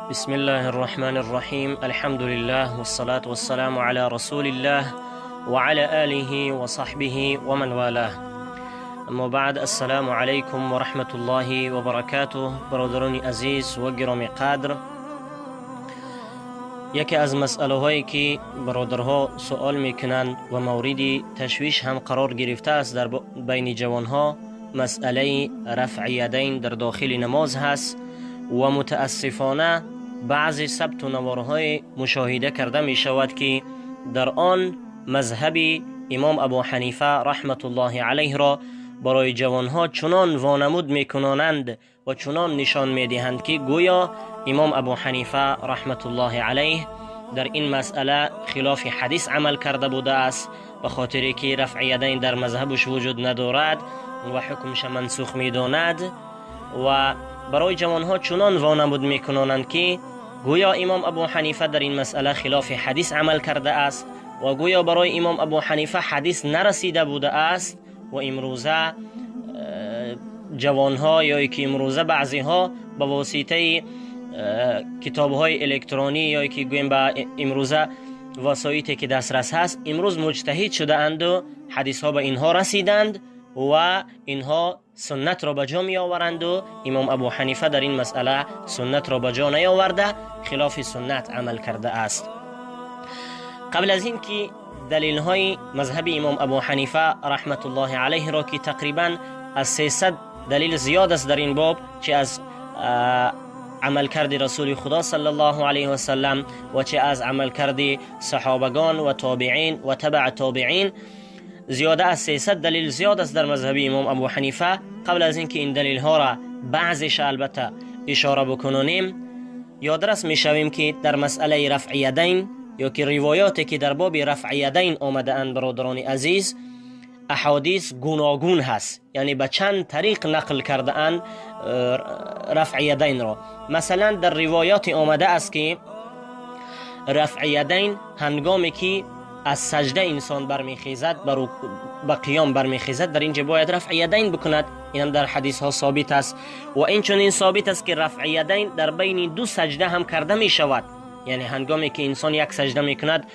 بسم الله الرحمن الرحيم. الحمد لله والصلاة والسلام على رسول الله وعلى آله وصحبه ومن والاه. اما بعد، السلام علیکم و رحمت الله و برکاته. برادران عزیز و گرامی قدر، یکی از مسئله هایی که برادرها سوال میکنند و مورد تشویش هم قرار گرفته است در بین جوانها، مسئله رفع یدین در داخل نماز هست و متاسفانه بعضی ثبت و نوارهای مشاهده کرده می شود که در آن مذهب امام ابو حنیفه رحمت الله علیه را برای جوانها چنان وانمود میکنانند و چنان نشان میدهند که گویا امام ابو حنیفه رحمت الله علیه در این مسئله خلاف حدیث عمل کرده بوده است، به خاطر که رفع یدین در مذهبش وجود ندارد و حکمش منسوخ میداند و برای جوانها چنان وانمود میکنانند که گویا امام ابو حنیفه در این مسئله خلاف حدیث عمل کرده است و گویا برای امام ابو حنیفه حدیث نرسیده بوده است. و امروزه جوانها یا که امروزه بعضی ها به واسطه کتاب های الکترونی یا که گویم به امروزه وسایلی که دسترس هست، امروز مجتهد شده اند و حدیث ها به اینها رسیدند و اینها سنت را به جا می آورند و امام ابو حنیفه در این مسئله سنت را به جا نیاورده، خلاف سنت عمل کرده است. قبل از این که دلیل های مذهب امام ابو حنیفه رحمت الله علیه را که تقریبا از 300 دلیل زیاد است در این باب، چه از عملکرد رسول خدا صلی الله علیه و سلم و چه از عملکرد صحابگان و تابعین و تبع تابعین، زیاده از 300 دلیل زیاد است در مذهب امام ابو حنیفه. قبل از اینکه این دلیل ها را بعضیش البته اشاره بکنیم، یادرس میشویم که در مسئله رفع یدین یا که روایاتی که در باب رفع یدین آمده اند، برادران عزیز، احادیث گوناگون هست، یعنی به چند طریق نقل کرده اند رفع یدین را. مثلا در روایات آمده است که رفع یدین هنگامی که از سجده انسان برمیخیزد، به قیام برمیخیزد، در اینجا باید رفع یدین بکند. این هم در حدیث ها ثابت است. و این چنین ثابت است که رفع یدین در بین دو سجده هم کرده می شود، یعنی هنگامی که انسان یک سجده میکند،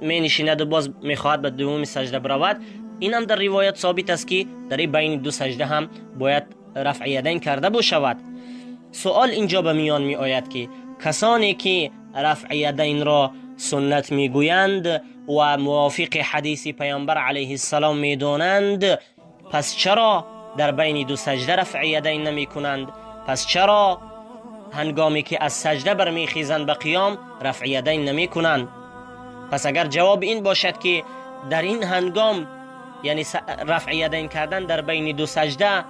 می نشیند و باز میخواهد به دوم سجده برود، این هم در روایت ثابت است که در بین دو سجده هم باید رفع یدین کرده بشود. سوال اینجا به میان می آید که کسانی که رفع یدین را سنت میگویند و موافق حدیث پیامبر علیه السلام میدانند، پس چرا در بین دو سجده رفع یدین نمی کنند؟ پس چرا هنگامی که از سجده برمیخیزند به قیام رفع یدین نمی کنند؟ پس اگر جواب این باشد که در این هنگام، یعنی رفع یدین کردن در بین دو سجده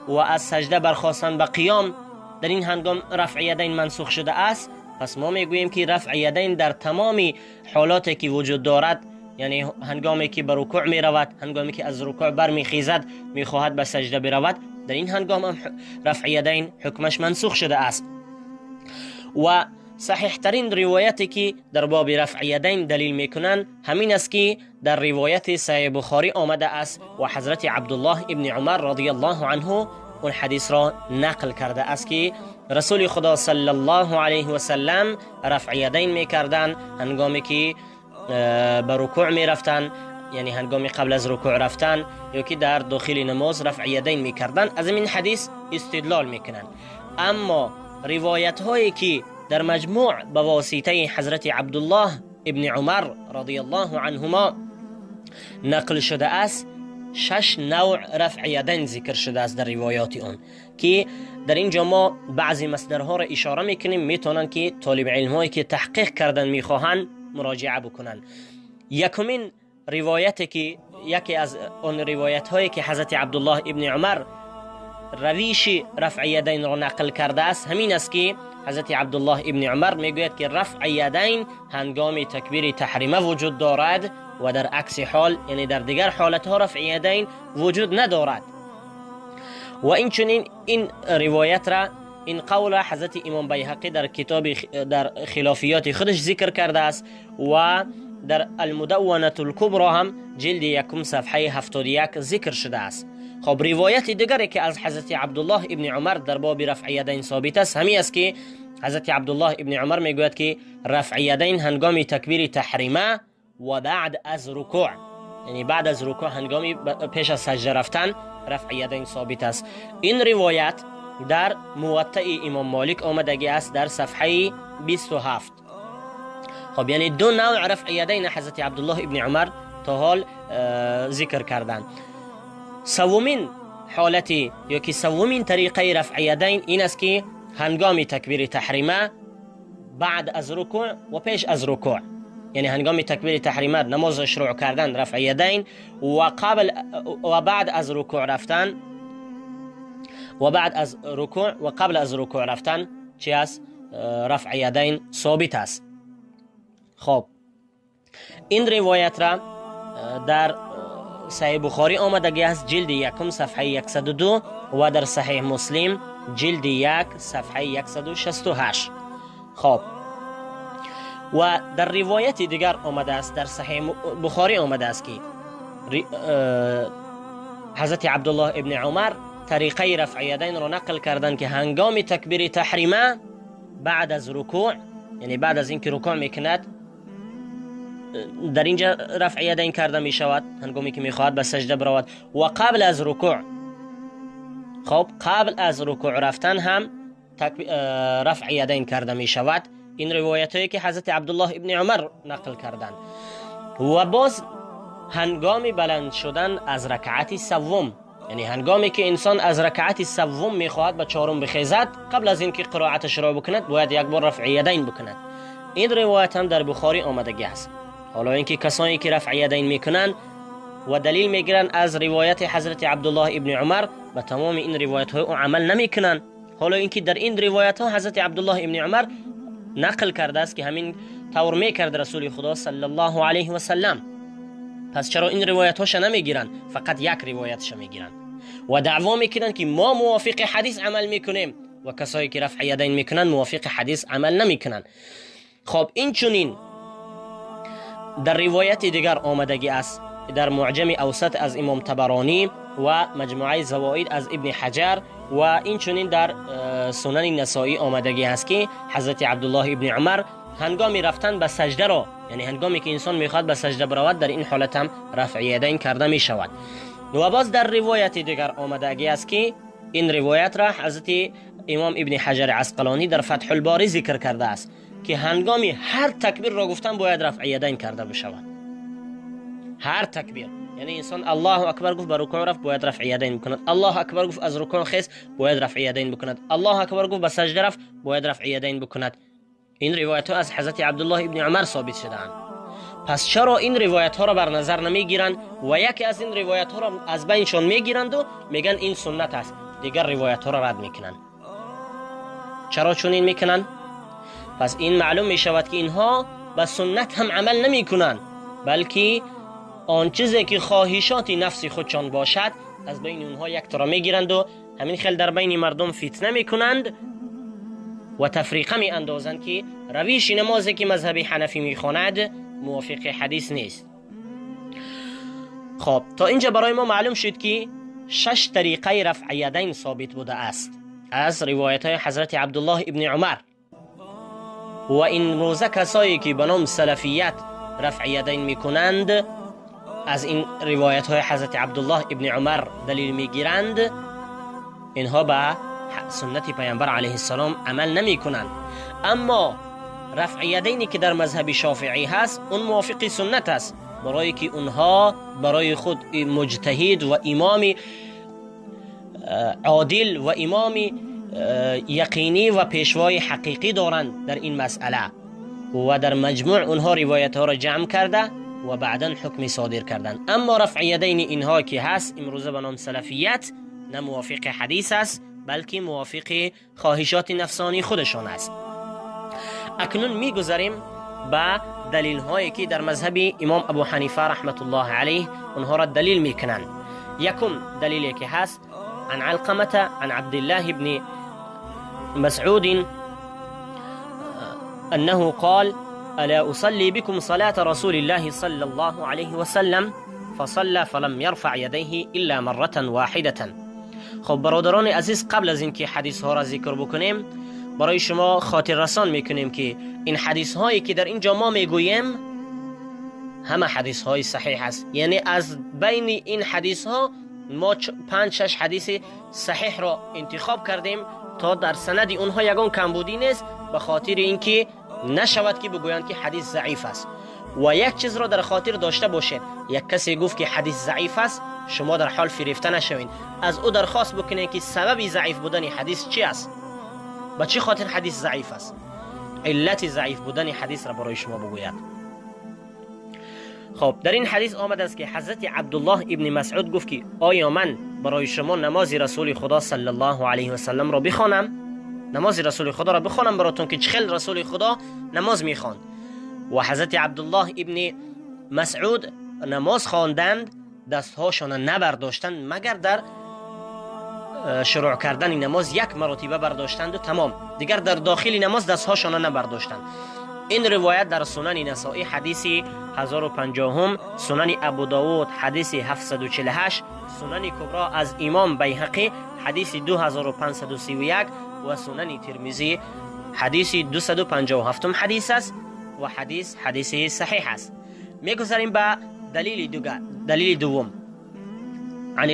و از سجده برخاستن به قیام، در این هنگام رفع یدین منسوخ شده است، پس ما میگوییم که رفع یدین در تمام حالاتی که وجود دارد، یعنی هنگامی که به رکوع می رود، هنگامی که از رکوع برمیخیزد میخواهد به سجده برود، در این هنگام هم رفع یدین حکمش منسوخ شده است. و صحیح ترین روایتی که در باب رفع یدین دلیل میکنند همین است که در روایت صحیح بخاری آمده است و حضرت عبدالله ابن عمر رضی الله عنه اون حدیث را نقل کرده است که رسول خدا صلی الله علیه و سلم رفع یدین میکردند هنگامی که به رکوع میرفتند، یعنی هنگامی قبل از رکوع رفتن یا که در داخل نماز رفع یدین میکردند. از این حدیث استدلال میکنند. اما روایت هایی که در مجموع به واسطه حضرت عبدالله ابن عمر رضی الله عنهما نقل شده است، 6 نوع رفع یدین ذکر شده است در روایات اون، که در اینجا ما بعضی مصدرها را اشاره میکنیم، میتونن که طالب علم هایی که تحقیق کردن میخواهند مراجعه بکنن. یکمین روایت که یکی از اون روایت هایی که حضرت عبدالله ابن عمر رویش رفع یدین را نقل کرده است همین است که حضرت عبدالله ابن عمر میگوید که رفع یدین هنگام تکبیر تحریمه وجود دارد و در عکس حال، یعنی در دیگر حالتها رفع یدین وجود ندارد. و این چنین این روایت را، این قول حضرت امام بیهقی در کتاب در خلافیات خودش ذکر کرده است و در المدونة الکبرى هم جلد یکم صفحه 71 ذکر شده است. خب روایت دیگری که از حضرت عبدالله ابن عمر در باب رفع یدین ثابت است همین است که حضرت عبدالله ابن عمر میگوید که رفع یدین هنگام تکبیر تحریمه و بعد از رکوع، یعنی بعد از رکوع هنگامی پیش از سجده رفتن رفع یدین ثابت است. این روایت در موطأ امام مالک آمدگی است در صفحه 27. خب یعنی دو نوع رفع یدین حضرت عبدالله ابن عمر تا حال ذکر کردند. سومین حالتی یا که سومین طریقه رفع یدین این است که هنگام تکبیر تحریمه بعد از رکوع و پیش از رکوع، یعنی هنگام تکبیر تحریمه نماز شروع کردن رفع یدین و قبل و بعد از رکوع رفتن و بعد از رکوع و قبل از رکوع رفتن چی است؟ رفع یدین ثابت است. خب این روایت را در صحیح بخاری آمدگی است جلد یکم صفحه 102 و در صحیح مسلم جلد 1 صفحه 168. خب و در روایت دیگر آمده است، در صحیح بخاری آمده است که حضرت عبدالله ابن عمر طریقه رفع یدین را نقل کردند که هنگام تکبیر تحریمه بعد از رکوع، یعنی بعد از اینکه رکوع میکند در اینجا رفع یدین کرده می شود هنگامی که میخواهد به سجده برود، و قبل از رکوع، خب قبل از رکوع رفتن هم رفع یدین کرده می شود. این روایت هایی که حضرت عبدالله ابن عمر نقل کردند. و باز هنگام بلند شدن از رکعت سوم، یعنی هنگامی که انسان از رکعت سوم میخواهد به چهارم بخیزد، قبل از اینکه قرائتش را بکند باید یک بار رفع یدین بکند. این روایت هم در بخاری آمدگی است. حالا اینکه کسانی که رفع یدین میکنند و دلیل میگیرند از روایت حضرت عبدالله ابن عمر، به تمام این روایت های او عمل نمیکنند. حالا اینکه در این روایت ها حضرت عبدالله ابن عمر نقل کرده است که همین طور میکرد رسول خدا صلی الله علیه و سلم، پس چرا این روایت هاش نمیگیرند؟ فقط یک روایتش میگیرند و دعوا میکنند که ما موافق حدیث عمل میکنیم و کسایی که رفع یدین میکنند موافق حدیث عمل نمیکنند. خب این چنین در روایت دیگر آمدگی است در معجم اوسط از امام طبرانی و مجموعه زوائد از ابن حجر و این چنین در سنن نسائی آمدگی است که حضرت عبدالله ابن عمر هنگام رفتن به سجده را، یعنی هنگامی که انسان میخواد به سجده برود، در این حالت هم رفع یدین کرده می شود. و باز در روایت دیگر آمدگی است که این روایت را حضرت امام ابن حجر عسقلانی در فتح الباری ذکر کرده است که هنگامی هر تکبیر را گفتن باید رفع یدین کرده بشود. هر تکبیر، یعنی انسان الله اکبر گفت به رکوع رفت باید رفع یدین بکند، الله اکبر گفت از رکوع خیز باید رفع یدین بکند، الله اکبر گفت به سجده رفت باید رفع یدین بکند. این روایت ها از حضرت عبدالله ابن عمر ثابت شده‌اند. پس چرا این روایت ها را بر نظر نمیگیرند و یکی از این روایت ها را از بینشان میگیرند و میگن این سنت است، دیگر روایت ها را رد میکنند؟ چرا چنین میکنند؟ پس این معلوم میشود که اینها به سنت هم عمل نمیکنند، بلکه آن چیزی که خواهشات نفس خودشان باشد از بین اونها یک تا را میگیرند و همین خیل در بین مردم فتنه میکنند و تفریقه می اندازند که روش نمازی که مذهب حنفی میخواند موافق حدیث نیست. خب تا اینجا برای ما معلوم شد که 6 طریقه رفع یدین ثابت بوده است از روایت های حضرت عبدالله ابن عمر. و این روزه کسایی که به نام سلفیت رفع یدین میکنند از این روایت های حضرت عبدالله ابن عمر دلیل میگیرند، اینها به سنت پیامبر علیه السلام عمل نمی کنند. اما رفع یدینی که در مذهب شافعی هست اون موافق سنت است، برای که اونها برای خود مجتهد و امام عادل و امام یقینی و پیشوای حقیقی دارند در این مسئله و در مجموع اونها روایت ها را جمع کرده و بعدا حکم صادر کردند. اما رفع یدین اینها که هست امروزه به نام سلفیت نه موافق حدیث است، بلکه موافق خواهشات نفسانی خودشان است. اکنون میگذریم به دلیل هایی که در مذهب امام ابو حنیفه رحمت الله علیه اونها را دلیل میکنند. یکم دلیلی که هست عن علقمة عن عبد الله بن مسعود أنه قال ألا أصلي بكم صلاة رسول الله صلى الله عليه وسلم فصلى فلم يرفع يديه إلا مرة واحدة. خب برادران عزیز، قبل از اینکه حدیث ها را ذکر بکنیم برای شما خاطر رسان میکنیم که این حدیث هایی که در اینجا ما میگوییم همه حدیث های صحیح است. یعنی از بین این حدیث ها ما 5-6 حدیث صحیح را انتخاب کردیم تا در سند اونها یگان کمبودی نیست، به خاطر اینکه نشود که بگویند که حدیث ضعیف است. و یک چیز را در خاطر داشته باشید، یک کسی گفت که حدیث ضعیف است، شما در حال فریفته نشوین، از او درخواست بکنید که سبب ضعیف بودن حدیث چی است، به چه خاطر حدیث ضعیف است، علت ضعیف بودن حدیث را برای شما بگوید. خب در این حدیث آمده است که حضرت عبدالله ابن مسعود گفت که آیا من برای شما نماز رسول خدا صلی الله علیه و سلم را بخوانم؟ نماز رسول خدا را بخوانم براتون که چخل رسول خدا نماز میخواند. و حضرت عبدالله ابن مسعود نماز خواندند، دستهاشان نبرداشتند مگر در شروع کردن نماز یک مرتبه برداشتند و تمام، دیگر در داخل نماز دستهاشان نبرداشتند. این روایت در سنن نسائی حدیث 1050، سنن ابو داود حدیث 748، سنن کبرا از امام بیهقی حدیث 2531 و سنن ترمذی حدیث 257 حدیث است و حدیث حدیث صحیح است. میگذریم به دلیل دوم. عن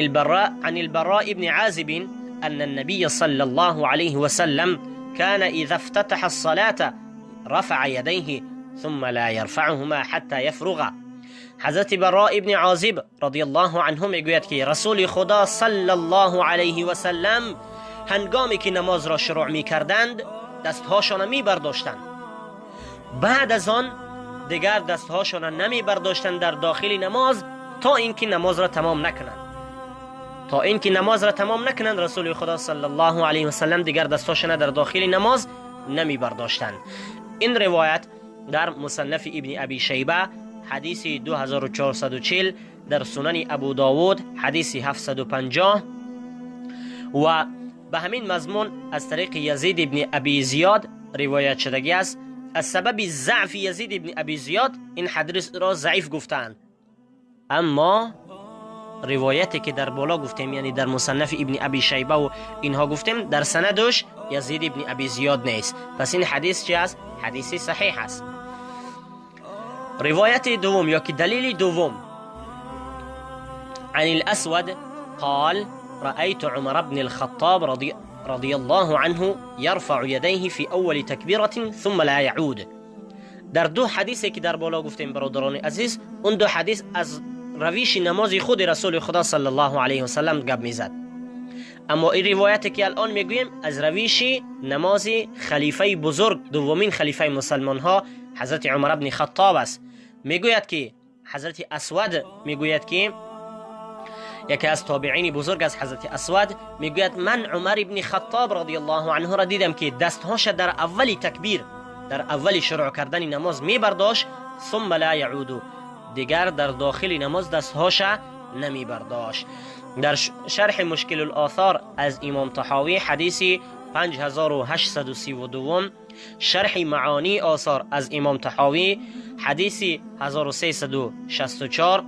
البراء ابن عازب أن النبي صلى الله عليه وسلم كان إذا افتتح الصلاة رفع يديه ثم لا يرفعهما حتى يفرغ. حضرت براء ابن عازب رضی الله عنه میگوید که رسول خدا صلی الله علیه و سلم هنگامی که نماز را شروع میکردند دستهاشان می برداشتند، بعد از آن دیگر دستهاشان نمی برداشتند در داخل نماز تا اینکه نماز را تمام نکنند. تا اینکه نماز را تمام نکنند رسول خدا صلی الله علیه و سلم دیگر دستهاشان در داخل نماز نمی برداشتند. این روایت در مصنف ابن ابی شیبه حدیث 2440، در سنن ابو داود حدیث 750 و به همین مضمون از طریق یزید ابن ابی زیاد روایت شدگی است. از سبب ضعف یزید ابن ابی زیاد این حدیث را ضعیف گفتند، اما روایتی که در بالا گفتیم، یعنی در مصنف ابن ابی شیبه و اینها گفتیم، در سندش یزید ابن ابی زیاد نیست. پس این حدیث چی است؟ حدیث صحیح است. روایت دوم یا که دلیل دوم، عن الأسود قال رأيت عمر بن الخطاب رضي الله عنه يرفع يديه في أول تكبيرة ثم لا يعود. در دو حدیثی که در بالا گفتیم برادران عزیز، اون دو حدیث از رویش نماز خود رسول خدا صلی الله علیه و سلم گپ میزد. اما این روایت که الان میگوییم از رویش نماز خلیفه بزرگ، دومین خلیفه مسلمان ها، حضرت عمر بن خطاب است. میگوید که حضرت اسود میگوید که یکی از تابعین بزرگ از حضرت اسود میگوید من عمر بن خطاب رضی الله عنه را دیدم که دستهاش در اول تکبیر، در اول شروع کردن نماز میبرداشت، ثم لا یعود، دیگر در داخل نماز دستهاش نمی برداشت. در شرح مشکل الآثار از امام طحاوی حدیث 5832، شرح معانی آثار از امام طحاوی حدیث 1364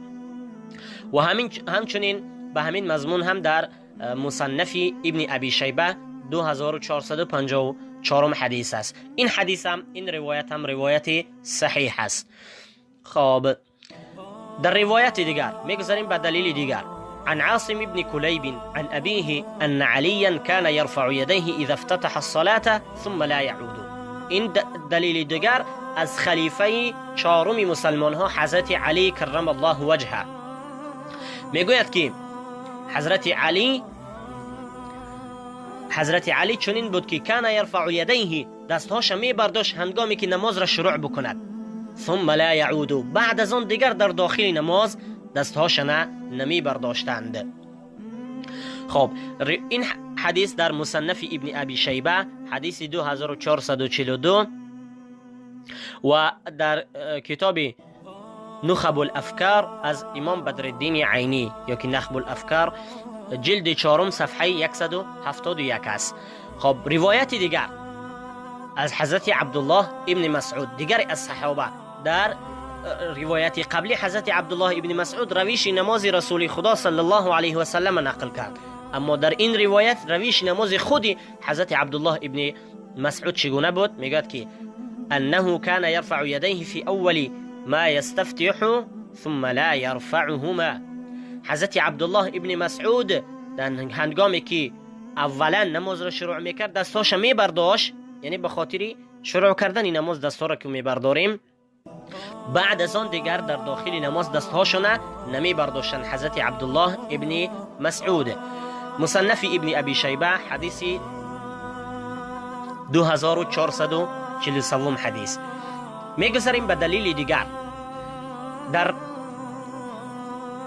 و همچنین به همین مضمون هم در مصنف ابن ابی شیبه 2454 حدیث است. این حدیث هم، این روایت هم روایت صحیح است. خب در روایت دیگر میگذاریم به دلیل دیگر. عن عاصم بن كليب عن أبيه أن عليا كان يرفع يديه إذا افتتح الصلاة ثم لا يعود. این دلیل دیگر از خلیفه چهارم مسلمان ها حضرت علی کرم الله وجهه میگوید که حضرت علی چنین بود که کان یرفع یدیه، دستهاش می برداشت هنگامی که نماز را شروع بکند، ثم لا یعود، بعد از آن دیگر در داخل نماز دستهاش نمی برداشتند. خب این حدیث در مصنف ابن ابی شیبه حدیث 2442 و در کتاب نخب الافکار از امام بدرالدین عینی یا که نخب الافکار جلد 4 صفحه 171 است. خب روایت دیگر از حضرت عبدالله ابن مسعود، دیگر از صحابه. در روایت قبلی حضرت عبدالله ابن مسعود رویش نماز رسول خدا صلی الله علیه و سلم نقل کرد، اما در این روایت رویش نماز خود حضرت عبدالله ابن مسعود چگونه بود؟ میگوید که انه كان يرفع يديه في اول ما يستفتح ثم لا يرفعهما. حضرت عبدالله ابن مسعود در هنگامی که اولا نماز را شروع میکرد دستاش میبرداشت، یعنی به خاطر شروع کردن نماز دستها را که میبرداریم، بعد از آن دیگر در داخل نماز دستهاشون نمیبرداشتند. حضرت عبدالله ابن مسعود. مصنف ابن ابی شیبه حدیث 2443 حدیث. میگذریم به دلیل دیگر. در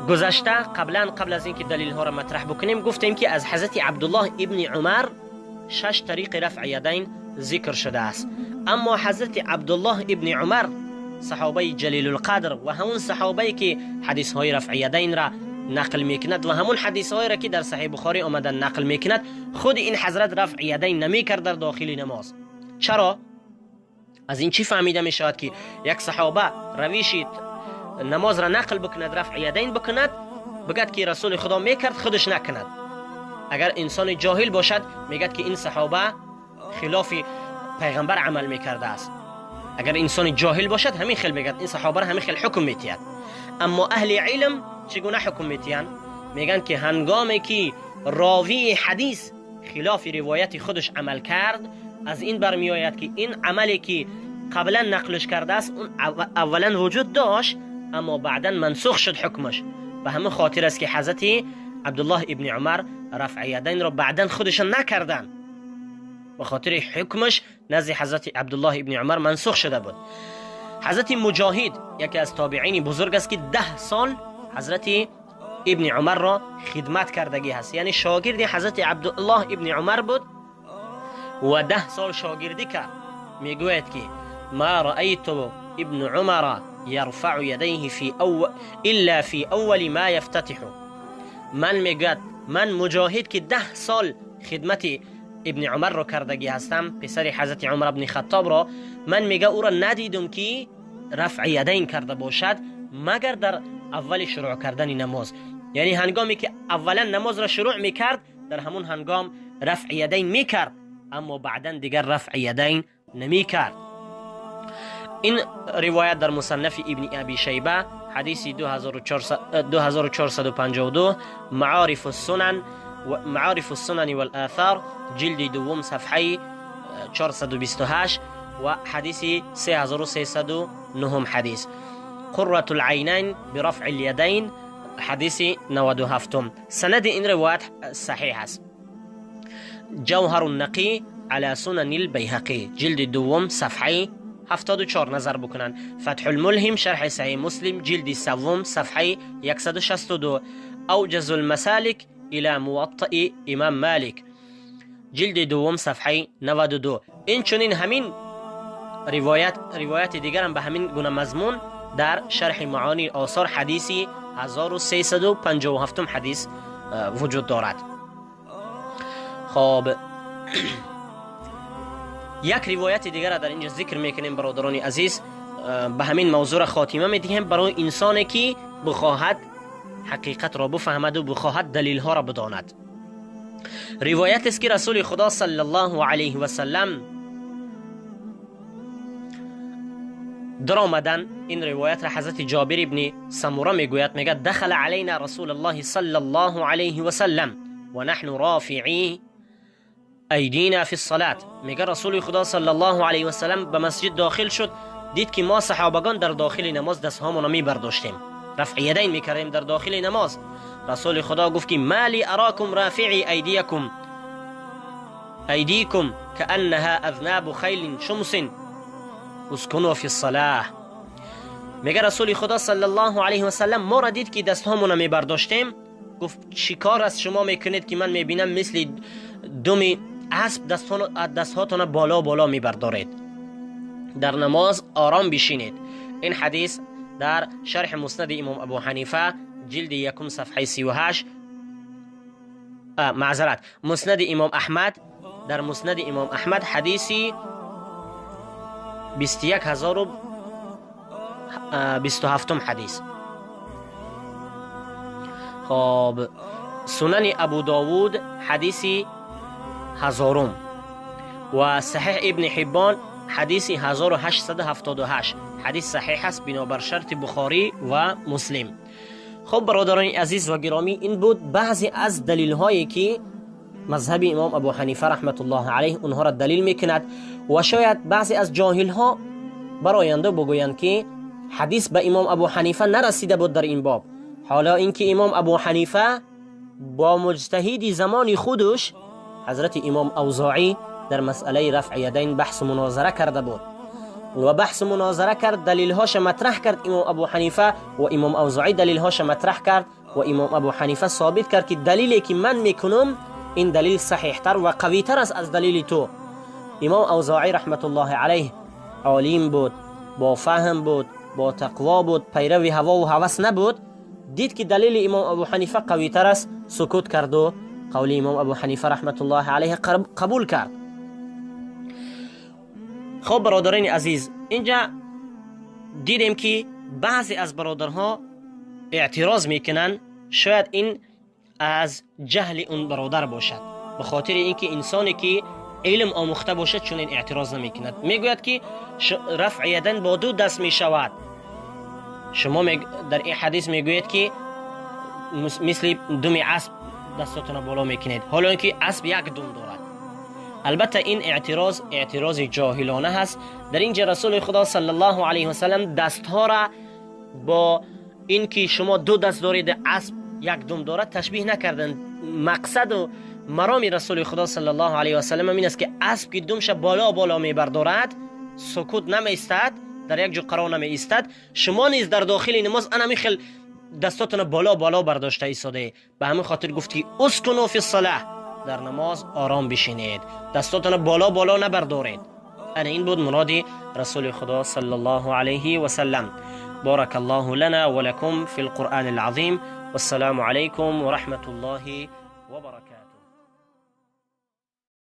گذشته قبل از اینکه دلیل ها را مطرح بکنیم گفتیم که از حضرت عبدالله ابن عمر 6 طریق رفع یدین ذکر شده است. اما حضرت عبدالله ابن عمر صحابه جلیل القدر و همون صحابه که حدیث های رفع یدین را نقل میکند و همون حدیث های را که در صحیح بخاری آمدن نقل میکند، خود این حضرت رفع یدین نمیکرد در داخل نماز. چرا؟ از این چی فهمیده میشود که یک صحابه روش نماز را نقل بکند، رفع یدین بکند، بگد که رسول خدا میکرد خودش نکند. اگر انسان جاهل باشد میگد که این صحابه خلاف پیغمبر عمل میکرده است. اگر انسان جاهل باشد همین خیل میگد این صحابه را همین خیل حکم میتید. اما اهل علم چگونه حکم میتین؟ میگن که هنگامی که راوی حدیث خلاف روایت خودش عمل کرد، از این برمیآید که این عملی که قبلا نقلش کرده است اون اولا وجود داشت اما بعدا منسوخ شد حکمش. به همین خاطر است که حضرت عبدالله ابن عمر رفع یدین را بعدا خودش نکردن، به خاطر حکمش نزد حضرت عبدالله ابن عمر منسوخ شده بود. حضرت مجاهد یکی از تابعین بزرگ است که 10 سال حضرت ابن عمر را خدمت کردگی هست، یعنی شاگرد حضرت عبدالله ابن عمر بود و 10 سال شاگردی کرد. میگوید که ما رأیت ابن عمر يرفع يديه في أول إلا في أول ما يفتتح. من میگوید من مجاهد که 10 سال خدمت ابن عمر را کردگی هستم، پسر حضرت عمر ابن خطاب را، من میگه او را ندیدم که رفع یدین کرده باشد مگر در اول شروع کردن نماز. یعنی هنگامی که اولا نماز را شروع میکرد در همون هنگام رفع یدین میکرد، اما بعدا دیگر رفع یدین نمیکرد. این روایت در مصنف ابن ابی شیبه حدیث 2452، معارف السنن و معارف السنن والآثار جلد دوم صفحه 428 و حدیث 3309 حدیث. قرة العینین برفع الیدین حدیث 97. سند این روایت صحیح است. جوهر النقی على سنن البیهقی جلد دوم صفحه 74 نظر بکنن. فتح الملهم شرح صحیح مسلم جلد سوم صفحه 162. اوجز المسالک الى موطئ امام مالک جلد دوم صفحه 92. این چنین همین روایت دیگرم به همین گونه مضمون در شرح معانی آثار حدیثی 1357 حدیث وجود دارد. خب یک روایت دیگر را در اینجا ذکر میکنیم برادران عزیز، به همین موضوع را خاتمه میدهیم برای انسانی که بخواهد حقیقت را بفهمد و بخواهد دلیل ها را بداند. روایت است که رسول خدا صلی الله علیه و سلم در آمدن. این روایت را حضرت جابر ابن سموره میگوید، میگه دخل علینا رسول الله صلی الله علیه و سلم و نحن رافعی ایدینا فی الصلاة. میگه رسول خدا صلی الله علیه و سلم به مسجد داخل شد، دید که ما صحابگان در داخل نماز دستهامون میبرداشتیم، رفع یدین میکردیم در داخل نماز. رسول خدا گفت که ما لی اراکم رافعی ایدیکم ایدیکم کأنها اذناب خیل شمس اسکنوا فی الصلاة. میگه رسول خدا صلی الله علیه و سلم ما را دید که دستهامون میبرداشتیم، گفت چیکار از شما میکنید که من میبینم مثل دم اسب دستهاتون بالا بالا میبردارید، در نماز آرام بشینید. این حدیث در شرح مسند امام ابو حنیفه جلد یکم صفحه 38، معذرت، مسند امام احمد، در مسند امام احمد حدیثی 21027 حدیث. خب سنن ابو داود حدیث 1000. و صحیح ابن حبان حدیث 1878، حدیث صحیح است بنابر شرط بخاری و مسلم. خب برادران عزیز و گرامی، این بود بعضی از دلیل هایی که مذهب امام ابو حنیفه رحمت الله علیه اونها را دلیل میکند و شاید بعضی از جاهل ها براینده بگویند که حدیث به امام ابو حنیفه نرسیده بود در این باب. حالا اینکه امام ابو حنیفه با مجتهد زمان خودش حضرت امام اوزاعی در مسئله رفع یدین بحث مناظره کرده بود و بحث مناظره کرد، دلیلهاش مطرح کرد امام ابو حنیفه و امام اوزاعی دلیلهاش مطرح کرد و امام ابو حنیفه ثابت کرد که دلیلی که من میکنم این دلیل صحیحتر و قویتر است از دلیل تو. امام اوزاعی رحمت الله علیه عالم بود، با فهم بود، با تقوا بود، پیرو هوا و هوس نبود. دید که دلیل امام ابو حنیفه قویتر است، سکوت کرد و قول امام ابو حنیفه رحمت الله علیه قبول کرد. خب برادران عزیز، اینجا دیدیم که بعضی از برادرها اعتراض میکنن، شاید این از جهل اون برادر باشد، به خاطر اینکه انسانی که علم آموخته باشد چون این اعتراض نمیکند. میگوید که رفع یدن با دو دست میشود. شما در این حدیث میگوید که مثل دم اسب دستاتون بالا میکنید، حالا اینکه اسب یک دم دارد. البته این اعتراض اعتراض جاهلانه هست. در اینجا رسول خدا صلی الله علیه و سلم دستها را با اینکه شما دو دست دارید اسب یک دم دارد تشبیه نکردند. مقصد و مرام رسول خدا صلی الله علیه و سلم این است که اسب که دمش بالا بالا میبردارد سکوت نمیستد، در یک جا قرار نمیستد، شما نیز در داخل نماز انا خیل دستاتون بالا بالا برداشته ایستاده. به همین خاطر گفت که اسکنوا فی الصلاه، در نماز آرام بشینید، دستاتون بالا بالا نبردارید. انا این بود مراد رسول خدا صلی الله علیه و سلم. بارك الله لنا ولكم في القرآن العظيم، والسلام عليكم ورحمة الله وبركاته.